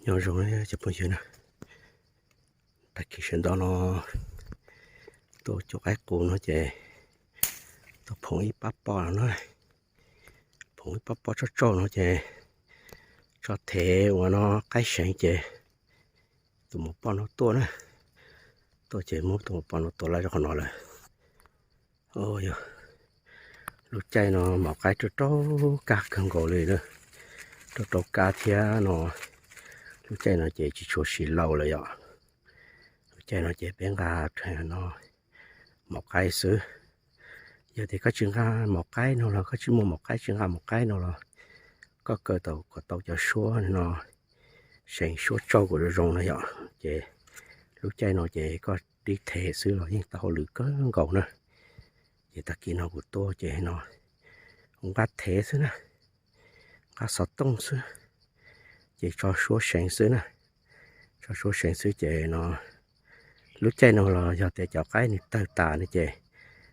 Nyob zoo cov phooj ywg na, tag kis sawv ntxov no tuaj cuab qaib qus no ces tuaj phoom ib pab poj no na, phoom ib pab poj tsauj tsauj no ces tso thev ua no qaib seev ces tus maum poj no tuaj na, tuaj ces muab tus maum poj no tua lawm rau qhov no lawm. Yog lub caij no maum qaib rau rau kab kawg nkaus li na, rau rau kab thiab no, lub caij no ces tsis tshua siv lauj lawm yom. Lub caij no ces peb nqa no maum qaib xwb. Yog tias koj tsis nqa maum qaib no los koj tsis muaj maum qaib, tsis nqa maum qaib no los koj kaw tau kom tau cov suab no seev suab tsauj kom zoo zoo no yom, ces lub caij no ces koj dib thev xwb los yeej tau hauj lwm kawg nkaus na. Ces tag kis no kuv tuaj ces no kuv nqa thev xwb na, nqa xov tooj xwb, ces tso suab seev xwb na, tso suab seev xwb ces no lub caij no los yog tias cov qaib nws tawg tas no ces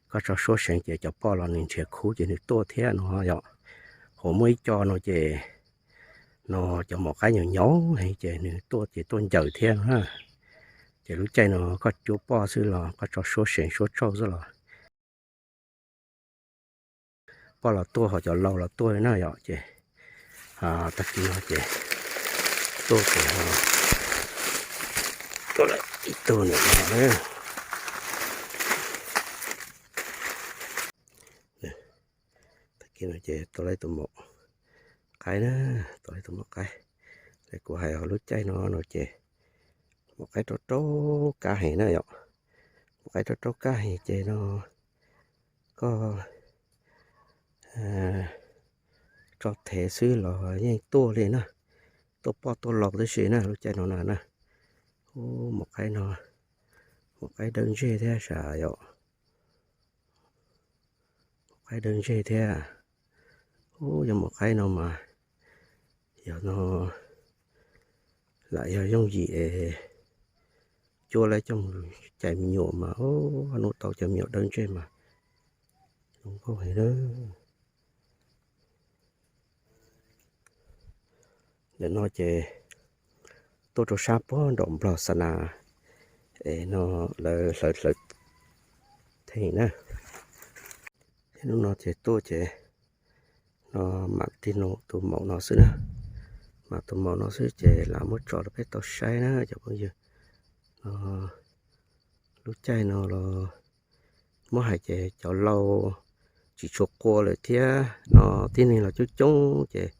koj tso suab seev ces cov poj los nws nrhiav khub ces nws tuaj thiab no yom. Hos muaj ib co no ces no cov maum qaib nyaum nyaum heev ces nws tuaj ces tuaj ncaws thiab no na. Ces lub caij no koj cuab poj xwb los koj tso suab seev suab tsauj xwb los poj los tuaj ho cov laus los tuaj li na yom. Ces tag kis no ces tuaj ces tuaj lawm ib tug nws no na. Tag kis no ces tuaj lawm tus maum qaib na, tuaj lawm tus maum qaib. Li kuv hais lub caij no no ces maum qaib rau rau kab heev na yom. Maum qaib rau rau kab heev ces no koj tso thev xwb los yeej tuaj li na, tuaj poj tuaj laus tib si na lub caij no na na. Ub, maum qaib no, maum qaib dawb ntseg thiab sas yom. Maum qaib dawb ntseg thiab. Ub, yog maum qaib no mas yog no lam yog yooj yim es cuab lawv coj mus cais me nyuam mas ub, nub tau cov me nyuam dawb ntseg mas zoo nkauj heev na. Ntawm no ces tuaj rau sab puag nraum nplog Xa Nas es no lawv hlawv hlawv theej na. Hnub no ces tuaj ces no mam tig no tus maum no xwb na, mam tus maum no xwb ces lam muab tso rau peb tau saib na cov phooj ywg. No lub caij no los muab hais ces cov laus tsis tshua qua lawm thiab no, tib neeg los coob coob ces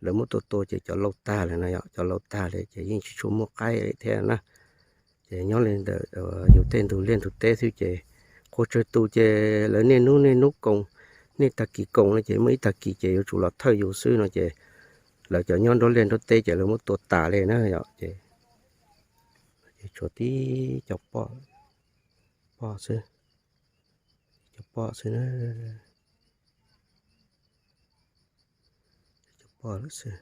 lawv muab tua tua ces cov laus tag lawm no yom, cov laus tag lawm ces yeej tsis tshua muaj qaib li thiab na. Ces nyob li ntawm yus tej ntug liaj ntug teb xwb ces qua tsawg tus ces lawv niaj hnub niaj hnub koom, niaj tag kis koom no ces muaj ib tag kis ces yuav tsum los thawj yus xwb no ces lawv cov nyob nruab liaj nruab teb ces lawv muab tua tas li na yom. Ces tshuav tib co poj, poj xwb, co poj xwb na, co poj lawm xwb.